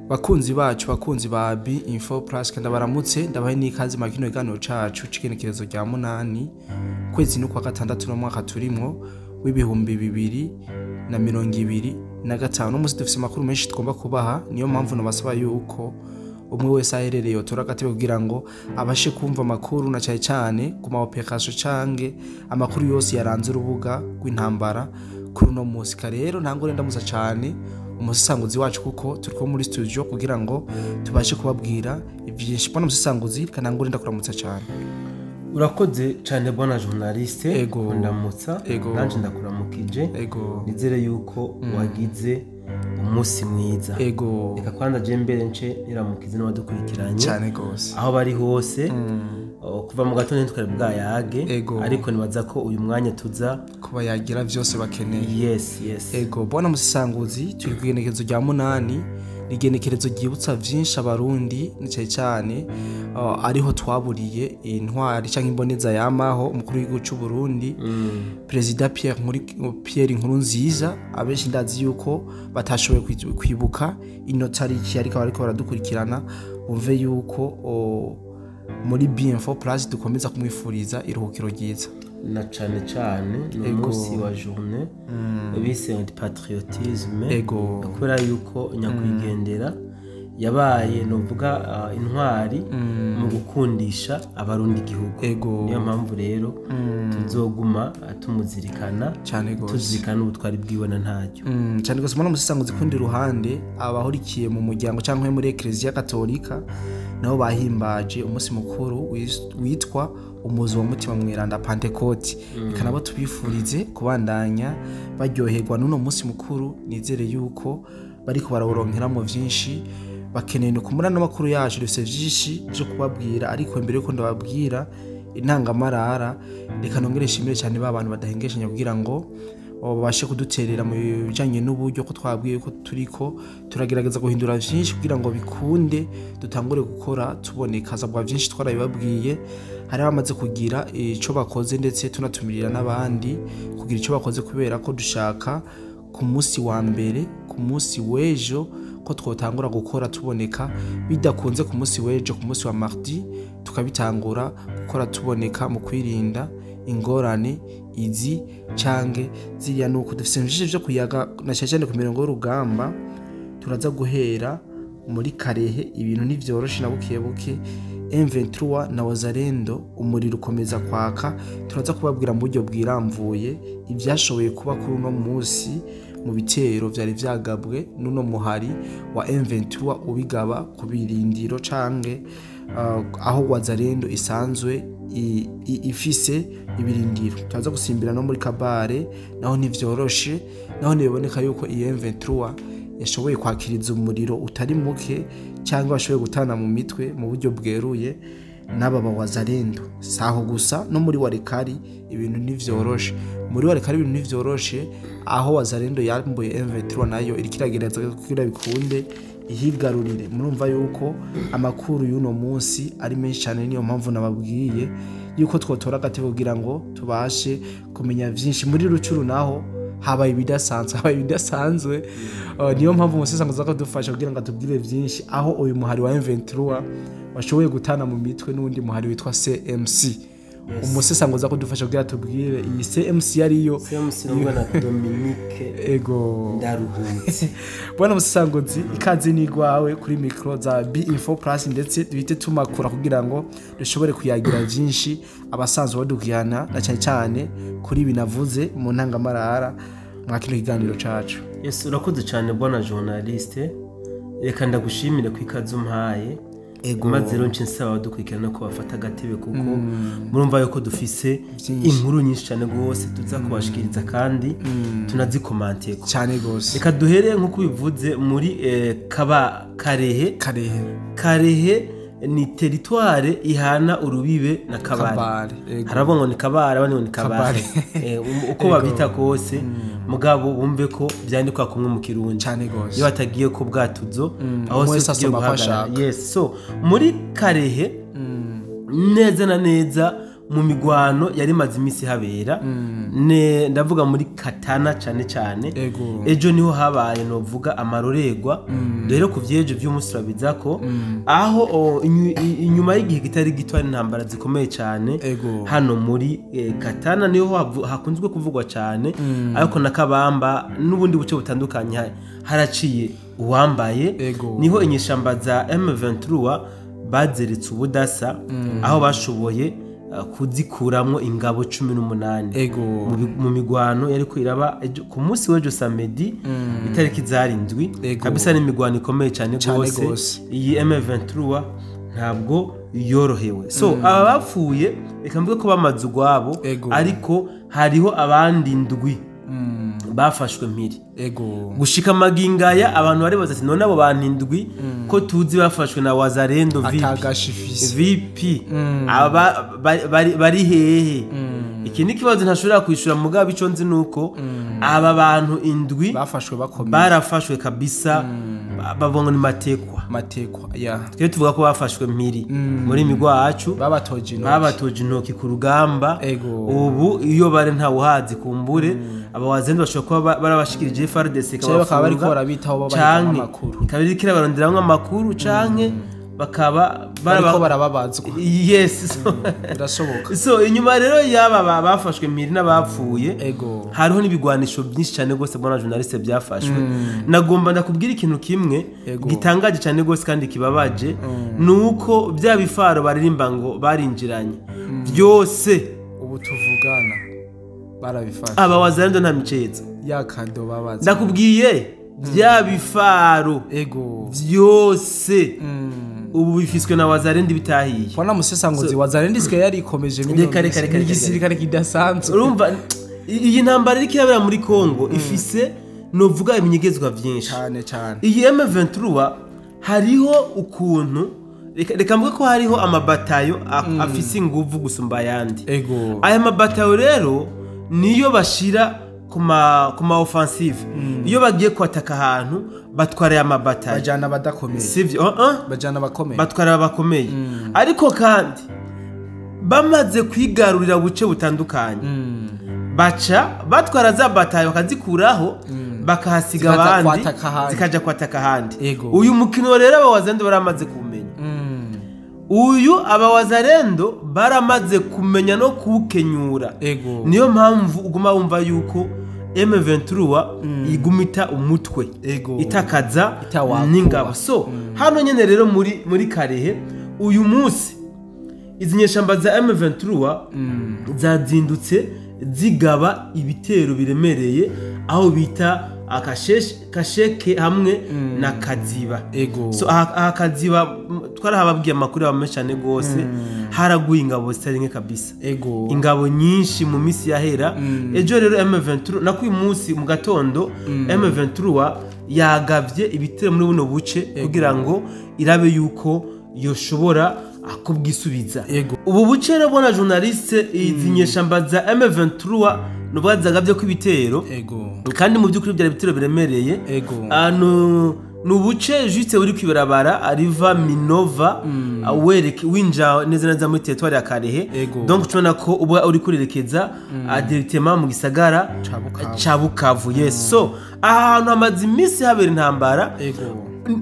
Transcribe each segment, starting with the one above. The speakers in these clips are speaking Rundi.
Bakunzi bacu, bakunzi ba B Info Plus, ndabaramutse, ndabahe n'ikaze mu kino kiganiro cacu c'igenekerezo rya 8 kwezi n'ukwa gatandatu no mwaka turimwo w'2025. Umunsi dufise amakuru menshi tugomba kubaha, niyo mpamvu nabasaba yuko umwe wese aherereye yotora agatebe kugira ngo abashe kumva amakuru, na cane cane ku ma opération canke amakuru yose yaranze urubuga rw'intambara kuri uno munsi. Rero ntangore ndamuza cane umusisanguzi wacu, kuko turi kumwe muri studio kugira ngo tubashe kubabwira ivyinshi. Bwana umusisanguzi, kanangure ndakuramutsa cane. Urakoze cyane, bwana journaliste. Ego. Ndamutsa. Ego. Nanje ndakuramukije. Ego. Nizere yuko wagize umunsi mwiza. Ego. Reka kwanza je mbere nce niramukize n'abadukurikiranye cane gose aho bari hose. Kuva mu gatondo twari bwayage, Ego. ariko nibaza ko uyu mwanya tuza kuba yagira vyose bakeneye. Yes. Ego, bwana musisanguzi, turi ku igenekerezo rya 8, ni igenekerezo ryibutsa vyinshi Abarundi, ni cane cane ariho twaburiye intwari canke imboneza yamaho, umukuru w'igihugu c'u Burundi, Perezida Pierre Nkurunziza. Abenshi ndazi yuko batashoboye kwibuka ino tariki, ariko bariko baradukurikirana bumve yuko muri B Info Plus dukomeza kumwifuriza iruhukiro ryiza. Na cane cane ni umunsi wa journée bise patriotisme, kubera yuko nyakwigendera yabaye, novuga, intwari mu gukundisha Abarundi igihugu. Niyo mpamvu rero tuzoguma tumuzirikana, Cane gose. tuzirikana n'ubutwari bwiwe na ntaryo. Cyane gose, mbona musisanguzi, kundi ruhande abahurikiye mu muryango cyangwa muri Eklezia Katolika nabo bahimbaje umunsi mukuru witwa umuzi wa Mutima Mweranda, Pantekoti. Reka nabo tubifurize kubandanya baryoherwa n'uno munsi mukuru. Nizere yuko bariko barawuronkeramo vyinshi bakeneye. No kumura n'amakuru yacu dufise vyinshi vyo kubabwira, ariko imbere yuko ndababwira intangamarara, reka nongere nshimire cyane ba bantu badahengeshanya kugira ngo babashe kuduterera mu bijanye n'uburyo, ko twabwiye ko turiko turagerageza guhindura vyinshi kugira ngo bikunde dutangure gukora tuboneka. Zabwa vyinshi twarabibabwiye, hari abamaze kugira ico bakoze, ndetse tunatumirira n'abandi kugira ico bakoze, kubera ko dushaka ku munsi wa mbere, ku munsi w'ejo, ko twotangura gukora tuboneka. Bidakunze ku munsi w'ejo, ku munsi wa mardi tukabitangura gukora tuboneka, mu kwirinda ingorane izi canke ziriya. Nuko dufise vyinshi vyo kuyaga, na cyane cyane ku mirongo y'urugamba. Turaza guhera muri Karehe, ibintu ntivyoroshe na buke buke. M23 na Wazalendo, umuriro ukomeza kwaka. Turaza kubabwira mu buryo bwiramvuye ivyashoboye kuba kuri uno munsi mu bitero vyari vyagabwe n'uno muhari wa M23, ubigaba ku birindiro canke aho Wazalendo isanzwe ifise ibirindiro. Turaza gusimbira no muri Kabare, naho ntivyoroshe, naho ntibiboneka yuko iyi M23 yashoboye kwakiriza umuriro utari muke, cyangwa bashoboye gutana mu mitwe mu buryo bweruye n'aba Bawazalendo. Saho gusa, no muri Walikale ibintu ntivyoroshe. Muri Walikale ibintu ntivyoroshe, aho Wazalendo yambuye M23, nayo iriko iragerageza kugira bikunde ihigarurire. Murumva yuko amakuru y'uno munsi ari menshi cyane, niyo mpamvu nababwiye yuko twotora agatebe kugira ngo tubashe kumenya vyinshi. Muri Rucuru naho habaye ibidasanzwe, habaye ibidasanzwe. Niyo mpamvu umusesanguzi akadufasha kugira ngo atubwire vyinshi, aho uyu muhari wa M23 washoboye gutana mu mitwe n'undi muhari witwa CMC. Umusesanguzi akadufasha kugira atubwire iyi CMC ariyo. CMC nubwo na Dominique. Ego. Ndaruhutse. Bwana musesanguzi, ikaze n'igwawe kuri micro za B Info Plus, ndetse duhite tumakura kugira ngo dushobore kuyagira vyinshi abasanzwe badukihana, na cyane cyane kuri ibi navuze mu ntangamarara mwa kino kiganiro cacu. Yes, urakoze cyane, bwana journaliste. Reka ndagushimire ku ikaze umpaye. Maze rero nce nsaba abadukurikirana ko bafata agatebe, kuko murumva yuko dufise Vyinshi. inkuru nyinshi cyane rwose tuza kubashikiriza kandi tunazikomanteko. Cyane gose. Reka duhere, nk'uko ubivuze, muri kaba Karehe. Karehe. Karehe ni territoire ihana urubibe na Kabare. Kabare, ego. Haravuga ngo ni Kabare, abandi ngo ni Kabare. Kabare. Uko babita kose, mugabo bumve ko vyandikwa kumwe mu Kirundi. Cyane gose. Iyo batagiye ko bwatuzo aho Umwe se wese tugiye asoma ko guhagarara. ashaka. Yes, so muri Karehe neza na neza mu migwano yari imaze iminsi habera, ndavuga muri Katana cyane cyane. Ejo niho habaye novuga amarorerwa. Rero ku vyejo vy'umunsi turabizako, aho inyuma y'igihe kitari gito hari intambara zikomeye cyane hano muri Katana, niho hakunzwe kuvugwa cyane, ariko na Kabamba n'ubundi buce butandukanye haraciye uwambaye. Niho inyeshamba za M23 bazeretse ubudasa, aho bashoboye kuzikuramwo ingabo 18 mu migwano yariko iraba ku munsi w'ejo samedi itariki zarindwi. Kabisa ni imigwano ikomeye cyane gose. Iyi M23 ntabwo yorohewe. So aba bapfuye reka mvuge ko bamaze ugwabo, ariko hariho abandi ndwi bafashwe mpiri. Gushika magingaya abantu bari baza ati none abo bantu indwi ko tuzi bafashwe na Wazalendo VP aba bari hehe? Iki ni kibazo ntashobora kwishura, mugabo ico nzi nuko aba bantu indwi bafashwe bakomeye, barafashwe kabisa, babongo ni matekwa ya twe tuvuga ko bafashwe mpiri muri migwacu, babatoje intoki ku rugamba. Ubu iyo bare nta wuhazi kumbure aba Wazalendo bashobora kuba barabashikirije FARDC bakaba bariko barabitaho babaha amakuru, ikabiri kira baronderamwe amakuru canke bakaba bariko barababazwa. Yes, birashoboka. So inyuma rero yaba bafashwe mpiri n'abapfuye, hariho n'ibigwanisho byinshi cyane gose bwana journaliste byafashwe. Nagomba ndakubwira ikintu kimwe gitangaje cyane gose kandi kibabaje, nuko bya bifaro baririmba ngo barinjiranye byose ubu tuvugana barabifashe. Aba Wazalendo nta micetso yakado babaza, ndakubwiye bya bifaro byose ubu bifiswe na Wazalendo bitahiye. Bwana Musesangozi, Wazalendo isigaye yarikomeje reka igisirikare kidasanzwe. Urumva iyi ntambara iriko irabera muri Kongo ifise novuga ibinyegezwa byinshi cyane cyane. Iyi M23 hariho ukuntu reka mvuge ko hariho amabatayo afise inguvu gusumba ayandi. Aya mabatayo rero niyo bashira kuma offensive. Iyo bagiye kwataka ahantu batwara amabatayo, bajana badakomeye, sivyo? Bajana bakomeye, batwara abakomeye. Ariko kandi bamaze kwigarurira buce butandukanye, baca batwara za batayo bakazikuraho, bakahasiga abandi zikaja kwataka ahandi. Uyu mukino rero aba Wazalendo baramaze kumenya. Uyu aba Wazalendo baramaze kumenya no kukenyura. Niyo mpamvu uguma wumva yuko M23 igumita umutwe, itakaza n'ingabo. So hano nyene rero muri Karehe uyu munsi izi nyeshamba za M23 zazindutse zigaba ibitero biremereye aho bita Kasheke hamwe na Kaziba. So aha Kaziba twarahababwiye amakuru yamenshi cyane gose, haraguye ingabo zitari nke kabisa, ingabo nyinshi mu misi yahera. Ejo rero M23 na kuyu munsi mu gatondo M23 yagavye ibitero muri buno buce kugira ngo irabe yuko yoshobora akubwisubiza. Ubu buce rero bona journaliste izi nyeshamba za M23 nubwo zagavye ko ibitero, kandi mu by'ukuri byari ibitero biremereye. Nubuce juste uri kwibarabara ariva Minova wereke winja neza neza muri territoire ya Karehe. Donc tubona ko uba uri kurerekeza directement mu gisagara ca Bukavu. Yes, so ahantu hamaze iminsi habera intambara.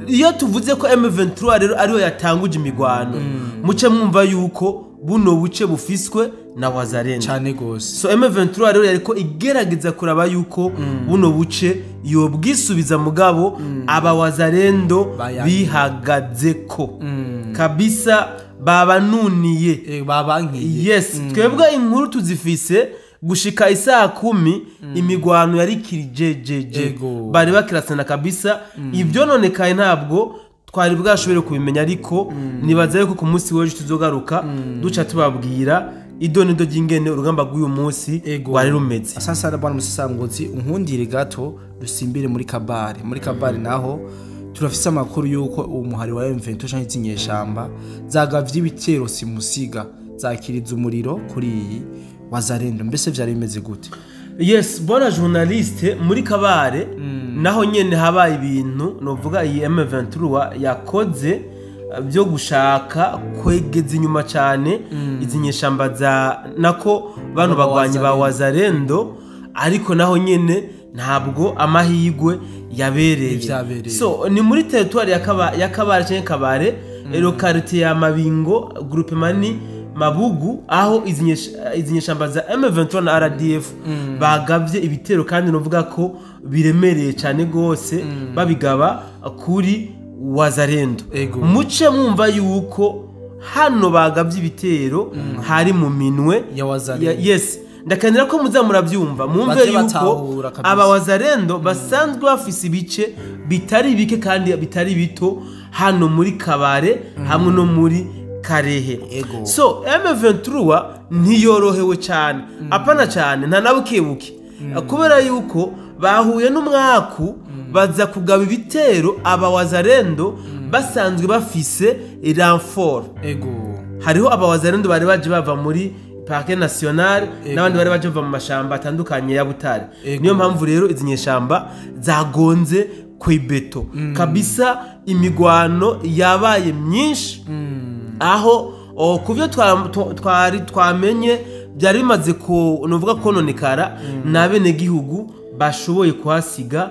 Iyo tuvuze ko M23 rero ariyo yatanguje imigwano, muce mwumva yuko buno buce bufiswe na Wazalendo cyane gose. So M23 rero yariko igerageza kuraba yuko buno buce yobwisubiza, mugabo aba Wazalendo bihagaze ko kabisa babanuniye, babankiye. Yes, twebwe inkuru tuzifise gushika isaha 10 imigwano yari kirijejeje, bari bakirasana kabisa. Ibyo nonekaye ntabwo twari bwashobore kubimenya, ariko nibaza yuko ku munsi w'ejo tuzogaruka duca tubabwira idonido ry'ingene urugamba rw'uyu munsi rwari rumeze. Asasa bwana Musesangozi, unkundire gato dusimbire muri Kabare. Muri Kabare naho turafise amakuru yuko umuhari wa M23 canke izinyeshamba zagavye ibitero simusiga zakiriza umuriro kuri iyi Wazalendo. Mbese vyari bimeze gute? Yes, bona journaliste, muri Kabare naho nyene habaye ibintu novuga iyi M23 yakoze. byo gushaka kwegeza inyuma cyane izi nyeshamba za nako bano bagwanyi ba Wazalendo, ariko naho nyene ntabwo amahigwe yabereye. So ni muri territoire ya Kabare cyangwa Kabare, localité ya Mabingo, groupement ni Mabugu, aho izi nyeshamba za M23 na RDF bagavye ibitero kandi novuga ko biremereye cyane gose, babigaba kuri Wazalendo. Muce mwumva yuko hano bagavye ibitero hari mu minwe ya Wazalendo. Yes, ndakanira ko muzamurabyumva mwumve yuko aba Wazalendo basanzwe bafise ibice bitari bike kandi bitari bito hano muri Kabare hamwe no muri Karehe. So M23 ntiyorohewe cyane, apana cyane, nta nabukebuke, kubera yuko bahuye n'umwaku baza kugaba ibitero aba Wazalendo basanzwe bafise renfort. Hariho aba Wazalendo bari baje bava muri Parc National n'abandi bari baje bava mu mashamba atandukanye ya Butare. Niyo mpamvu rero izi nyeshamba zagonze kwibeto kabisa. Imigwano yabaye myinshi, aho kuvyo twari twamenye byari bimaze ko novuga kononekara, n'abene gihugu bashoboye kuhasiga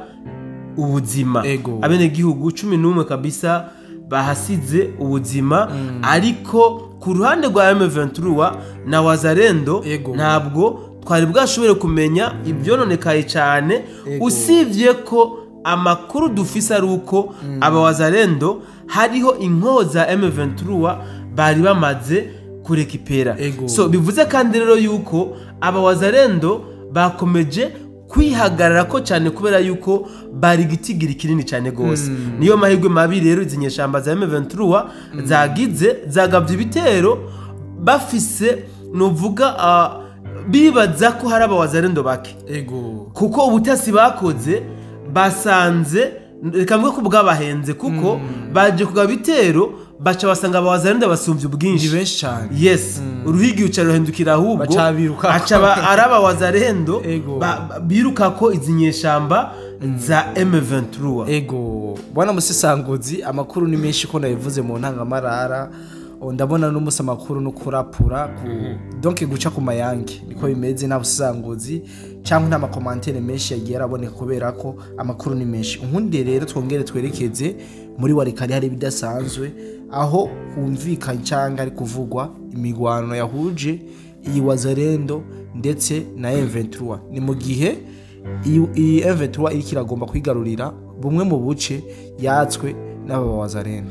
ubuzima. Abene gihugu 11 kabisa bahasize ubuzima. Ariko ku ruhande rwa M23 na Wazalendo ntabwo twari bwashobore kumenya ibyononekaye cyane, usibye ko amakuru dufise ari uko aba Wazalendo hariho inkoza M23 bari bamaze kurekipera. So bivuze kandi rero yuko aba Wazalendo bakomeje kwihagarara ko cyane, kubera yuko bari gitigira kinini cyane gose. Niyo mahirwe mabi rero izi nyeshamba za M23 zagize zagavye ibitero bafise novuga bibaza ko hari aba Wazalendo bake. Kuko ubutasi bakoze basanze, reka mvuge ko bwabahenze, kuko baje kugaba ibitero baca basanga aba Wazalendo basumvye ubwinshi benshi cyane. Yes, uruhigi uca ruhindukira ahubwo aca araba Wazalendo biruka ko izi nyeshamba za M23. Ego bwana Musisanguzi, amakuru ni menshi ko nabivuze mu ntangamarara. Ndabona n'umusa makuru no kurapura ku donc guca ku mayange niko bimeze, nta busanguzi cyangwa nta makomantere menshi yagiye araboneka kubera ko amakuru ni menshi. Nkunde rero twongere twerekeze muri Walikale hari bidasanzwe, aho humvikanye cyangwa ari kuvugwa imigwano yahuje iyi Wazalendo ndetse na M23. Ni mu gihe iyi M23 iri kiragomba kwigarurira bumwe mu buce yatswe n'aba Wazalendo.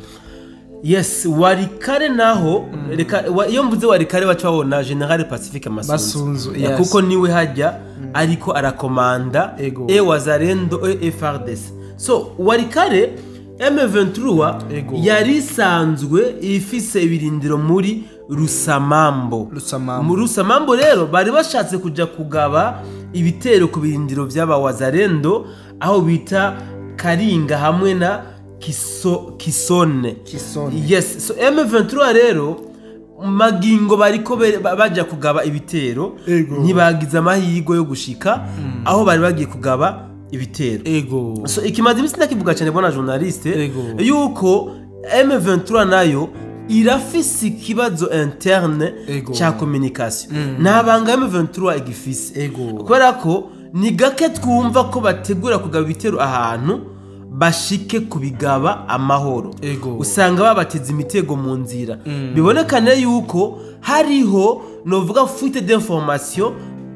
Yes, Walikale naho reka iyo mvuze Walikale baca babona General Pacifique Masunzu, yes. Kuko niwe hajya ariko arakomanda e Wazalendo e FARDC. So Walikale M23 yari isanzwe ifise ibirindiro muri Rusamambo. Mu Rusamambo rero bari bashatse kuja kugaba ibitero ku birindiro by'aba Wazalendo aho bita Karinga hamwe na Kisone. Yes, so M23 rero magingo bariko baja kugaba ibitero ntibagize amahirwe yo gushika aho bari bagiye kugaba ibitero. So ikimaze imisi ndakivuga cyane bona journaliste yuko M23 nayo irafise ikibazo interne cya communication. Ntabanga M23 igifise. Kubera ko ni gake twumva ko bategura kugaba ibitero ahantu bashike kubigaba amahoro. Usanga babateze imitego mu nzira. Bibonekane yuko hariho novuga fuite d'information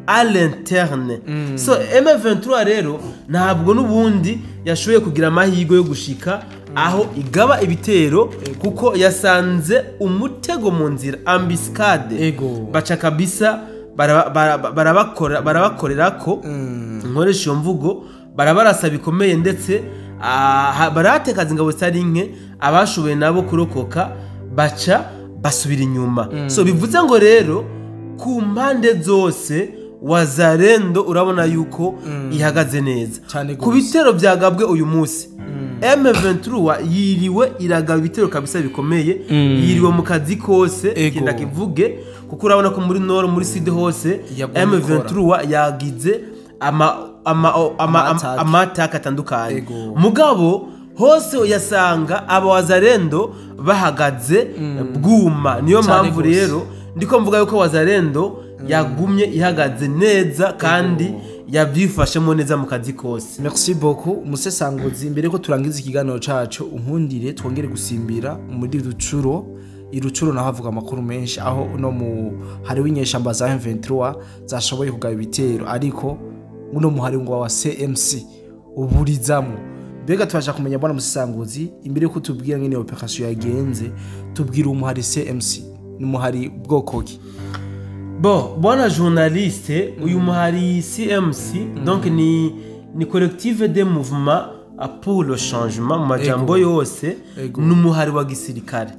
à l'interne. So M23 rero ntabwo nubundi yashoboye kugira amahirwe yo gushika aho igaba ibitero, kuko yasanze umutego mu nzira, embuscade. Baca kabisa barabakorera ko nkoresha iyo mvugo, barabarasa bikomeye ndetse baratekaza ingabo zitari nke, abashoboye nabo kurokoka baca basubira inyuma. So bivuze ngo rero ku mpande zose Wazalendo urabona yuko ihagaze neza. Ku bitero byagabwe uyu munsi M23 yiriwe iragaba ibitero kabisa bikomeye, yiriwe mu kazi kose kinda kivuge, kuko urabona ko muri Nord muri Sud hose M23 yagize amataka atandukanye. Mugabo Hose uyasanga aba Wazalendo bahagaze bwuma. Niyo mpamvu rero ndiko mvuga yuko Wazalendo yagumye ihagaze neza kandi yabyifashemo neza mu kazi kose. Merci beaucoup umusesanguzi. Mbere ko turangiza ikiganiro cacu, unkundire twongere gusimbira muri Rucuro. Irucuro naho havuga amakuru menshi, aho uno mu hari w'inyeshamba za M23 zashoboye kugaba ibitero, ariko uno muhari ngo wa CMC uburizamo. Mbega tubasha kumenya bwana musesanguzi, imbere ko tubwira ngene operation yagenze, tubwira umuhari CMC ni muhari bwoko ki? Bon, bwana journaliste, uyu muhari CMC donc ni collective des mouvements pour le changement mu majambo yose, ni umuhari wa gisirikare.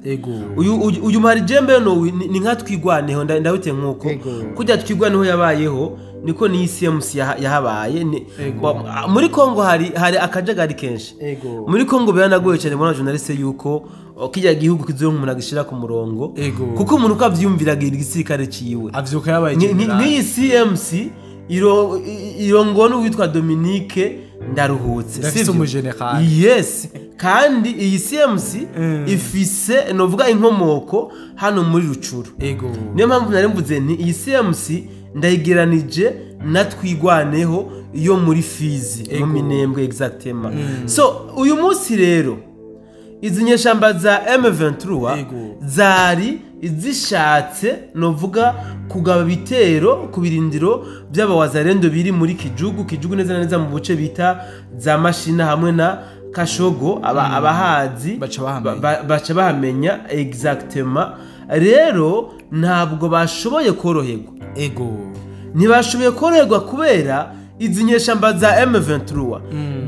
Uyu muhari jembe no ni nka twigwaneho, ndawite nkuko kujya twigwaneho yabayeho niko ni CMC yahabaye. Muri Kongo hari akajagari kenshi. Muri Kongo biranagoye cyane bwana journaliste yuko kijya gihugu kizoyo umuntu agishira ku murongo, kuko umuntu uko avyumviraga igisirikare ciwe avyuka yabaye general. Ni CMC irongo n'uwitwa Dominique Ndaruhutse, sivyo? Umugeneral. Yes, kandi iyi CMC ifise novuga inkomoko hano muri Rucuru. Niyo mpamvu nari mvuze nti iyi CMC ndayigeranije na twigwaneho iyo muri Fizi mu Minembwe exactement. So uyu munsi rero izi nyeshamba za M23 zari izishatse novuga kugaba bitero ku birindiro by'abawazarendo biri muri Kijugu neza na neza mu buce bita za Mashina hamwe na Kashogo. Abahazi baca bahamenya exactement. Rero ntabwo bashoboye koroherwa. Ntibashoboye koroherwa kubera izi nyeshamba za M23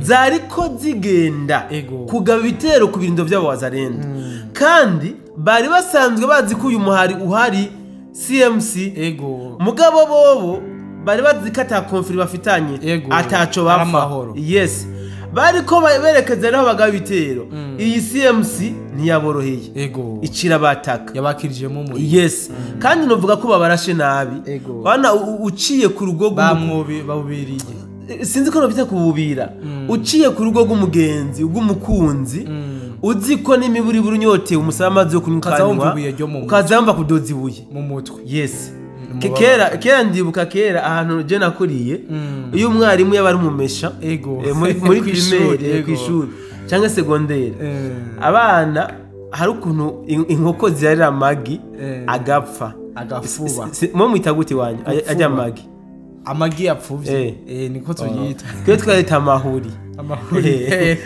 zariko zigenda kugaba ibitero ku birindiro by'abawazarendo, kandi bari basanzwe bazi ko uyu muhari uhari CMC. Mugabo bobo bari bazi ko ata conflit bafitanye, ataco bapfa. Yes, bariko berekeza naho bagaba ibitero. Iyi CMC ntiyaboroheye, icira bataka yabakirijemo muri. Yes, kandi novuga ko babarashe nabi. Bana uciye ku rugo bamwobiriye, sinzi ko nobita kububira, uciye ku rugo rw'umugenzi rw'umukunzi, uzi ko n'imiburi burunyote umusaba amazi yo kunywa ukazamba kudoza ibuye mu mutwe. Yes, kera ndibuka kera ahantu je nakuriye, iyo umwarimu yaba ari umumesha muri primaire kwishuri cyangwa secondaire, abana hari ukuntu inkoko zirarira amagi agapfa agafuba. Mwe mwita gute wanyu ajya amagi? Amagi yapfuvye niko tuyita, twe twayita amahuri.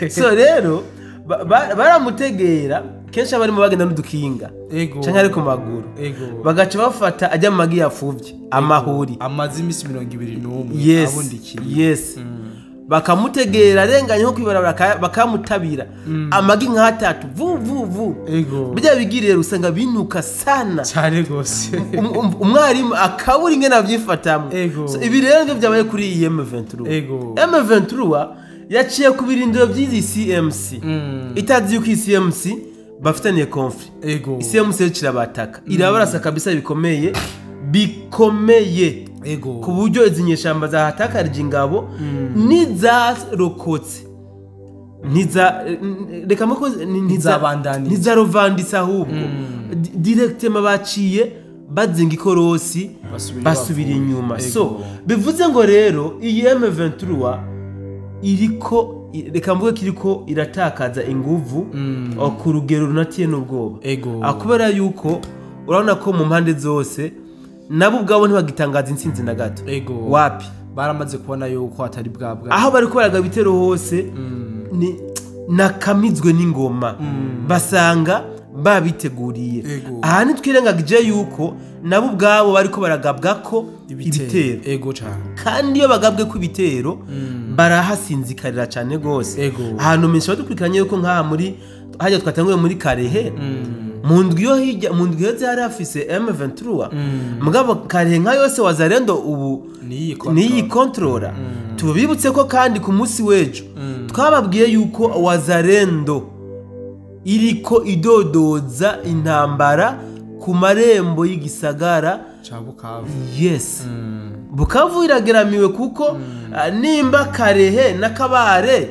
So rero baramutegera kenshi abarimo bagenda n'udukinga canke ari ku maguru, bagaca bafata ajya amagi yapfuvye amahuri amazi imisi 21 abundikiye. Yes, bakamutegera arenganye nko kwibarabara, bakamutabira amagi nka atatu vu vu vu. Bijya bigirira usanga binuka sana cyane gose, umwarimu akabura ingene avyifatamwe. So ibi rero nivyo byabaye kuri iyi M23. M23 yaciye ku birindiro by'izi CMC, itazi yuko CMC bafitaniye conflit. CMC kirabataka, irabarasa kabisa bikomeye bikomeye, ku buryo izi nyeshamba zahatakarije ingabo nizarokotse, reka mko ntizarovanditse, ahubwo directement baciye bazinga ikorosi basubira inyuma. So bivuze ngo rero iyi M23 iriko, reka mvuge kiriko iratakaza inguvu ku rugero runatiye n'ubwoba, akubera yuko urabona ko mu mpande zose nabo ubwabo ntibagitangaza intsinzi na gato. Wapi, baramaze kubona yuko atari bwabwa aho bari kubaraga bitero hose ni nakamizwe n'ingoma, basanga babiteguriye. Aha ntitwirengagije yuko nabo ubwabo bariko baragabwa ko ibitero. Kandi iyo bagabwe ko ibitero barahasinzikarira cyane gose. Ahantu menshi badukurikiranye yuko nkaha muri hajya twatanguye muri Karehe, mu ndwi yo hirya, mu ndwi heze hari afise M23, mugabo Karehe nka yose Wazalendo ubu niyi controller. Tubibutse ko kandi ku munsi w'ejo twababwiye yuko Wazalendo iriko idodoza intambara ku marembo y'igisagara ca Bukavu. Yes, Bukavu irageramiwe kuko nimba Karehe na Kabare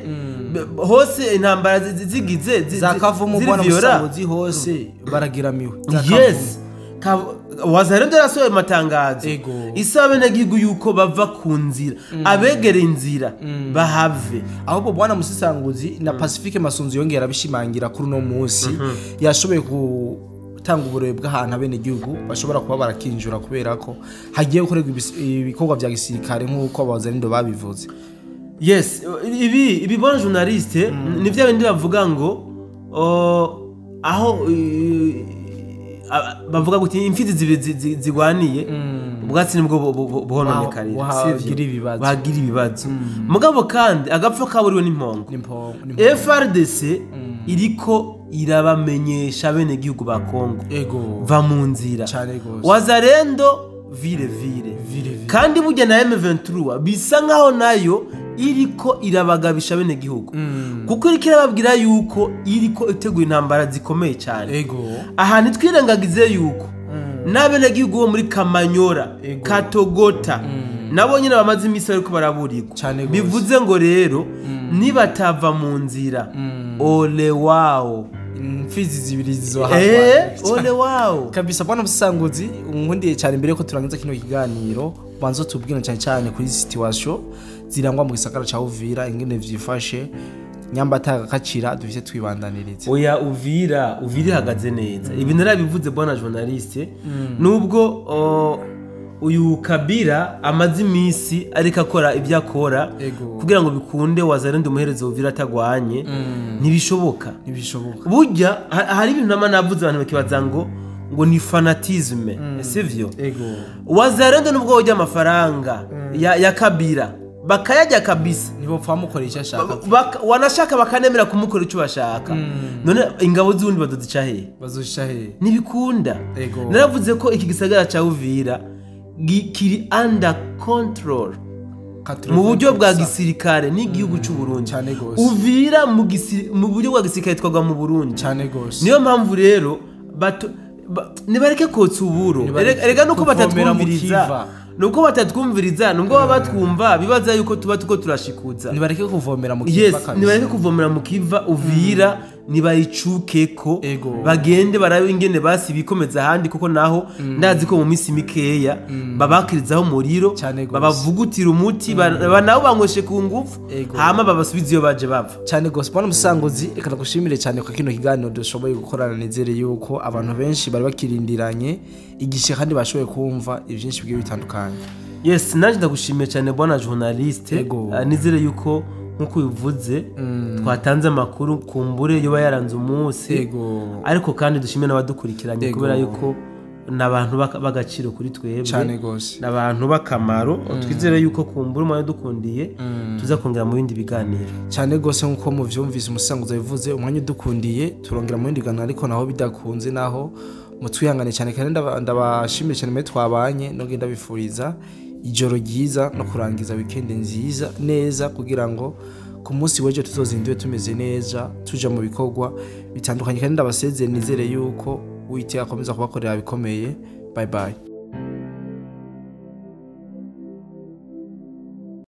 Hose intambara zigize za Kavumu ziri bwana violent. Musanguzi, hose baragiramiwe. Yes, Wazalendo yarasohoye amatangazo isaba abenegihugu yuko bava ku nzira, abegereye inzira bahave. Ahubwo bwana Musisanguzi, na Pacifique Masunzu yongera abishimangira kuri uno munsi, yashoboye gutanga uburobe bw'ahantu abenegihugu bashobora kuba barakinjura kubera ko hagiye gukorerwa ibikorwa vya gisirikare nk'uko Abazalendo babivuze. Yes, ibi bwana journaliste, ni vya bindi bavuga ngo aho bavuga guti imfizi zibiri zigwaniye ubwatsi nibwo buhononekarira, Buhagira sivyo? ibibazo. Bagira ibibazo, mugabo kandi agapfa kaburiwe n'impongo. N'impongo, n'impongo. FARDC iriko irabamenyesha bene gihugu ba Kongo, va mu nzira. Cane gose. Wazalendo vile vile. Vile vile. Kandi burya na M23 bisa nkaho nayo iriko irabagabisha bene gihugu, kuko iriko irababwira yuko iriko iteguye intambara zikomeye cyane. Aha ntitwirengagize yuko n'abenegihugu bo muri Kamanyora, Katogota, nabo nyine bamaze iminsi bariko baraburirwa. Cane gose. Bivuze ngo rero nibatava mu nzira, ole wao. Imfizi zibiri zizohagwa. Ole wao. Kabisa bwana Musanguzi, nkundiye cyane mbere ko turangiza kino kiganiro, banzo tubwire cyane cyane kuri situation zirangwa mu gisagara ca Uvira, ingene vyifashe, nyamba atagakacira dufite twibandanirize. Oya, Uvira ihagaze neza, ibi narabivuze bwana journaliste. Nubwo uyu Kabila amaze iminsi ariko akora ibyo akora kugira ngo bikunde Wazalendo umuhereze Uvira atagwanye, ntibishoboka. Ntibishoboka. Burya hari ibintu nama navuze, abantu bakibaza ngo ni fanatisme, sivyo? Wazalendo nubwo bajya amafaranga ya Kabila bakayajya kabisa, Ntibopfa mukora icyo ashaka. Wanashaka bakanemera kumukora icyo bashaka. None ingabo z'ubundi bazozica hehe? Bazosha he? Ntibikunda. Naravuze ko iki gisagara ca Uvira kiri under control mu buryo bwa gisirikare n'igihugu cy'u Burundi. Cane gose. Uvira mu buryo bwa gisirikare twagwa mu Burundi. Cane gose. Niyo mpamvu rero nibareke kotsa uburo. Nibareke Erega nuko kuvomera mu batatwumviriza, kiva. nuko batatwumviriza, nubwo baba batwumva bibaza yuko tuba tuko turashikuza. Nibareke kuvomera mu kiva kabisa. Nibareke kuvomera mu kiva. Uvira nibayicukeko, bagende barabe ingene basi bikomeza ahandi, kuko naho ndazi ko mu minsi mikeya babakirizaho umuriro, Cane gose. babavugutira umuti, nabo banyweshe ku ngufu, hama babasubize iyo baje bava. Cyane gose bwana Musanguzi, reka ndagushimire cyane kwa kino kiganiro dushoboye gukorana. Nizere yuko abantu benshi bari bakirindiranye igishe kandi bashoboye kumva ibyinshi bigiye bitandukanye. Yes, nanjye ndagushimiye cyane bwana journaliste. Nizere yuko nkuko ubivuze twatanze amakuru kumbure yoba yaranze umunsi, ariko kandi dushime n'abadukurikiranye, kubera yuko ni abantu b'agaciro kuri twebwe, Cyane gose. ni abantu b'akamaro. Twizere yuko kumbura umwanya dukundiye tuza kongera mu bindi biganiro. Cyane gose, nkuko muvyumvise Umusanguzi abivuze, umwanya udukundiye turongera mu bindi biganiro, ariko naho bidakunze naho mutwihangane cyane. Kandi ndabashimire cyane mwe twabanye, no ndabifuriza ijoro ryiza no kurangiza weekend nziza neza, kugira ngo ku munsi w'ejo tuzozinduwe tumeze neza tuja mu bikorwa bitandukanye. Kandi ndabasezeye, nizere yuko Uwiteka akomeza kubakorera bikomeye. Bye bye.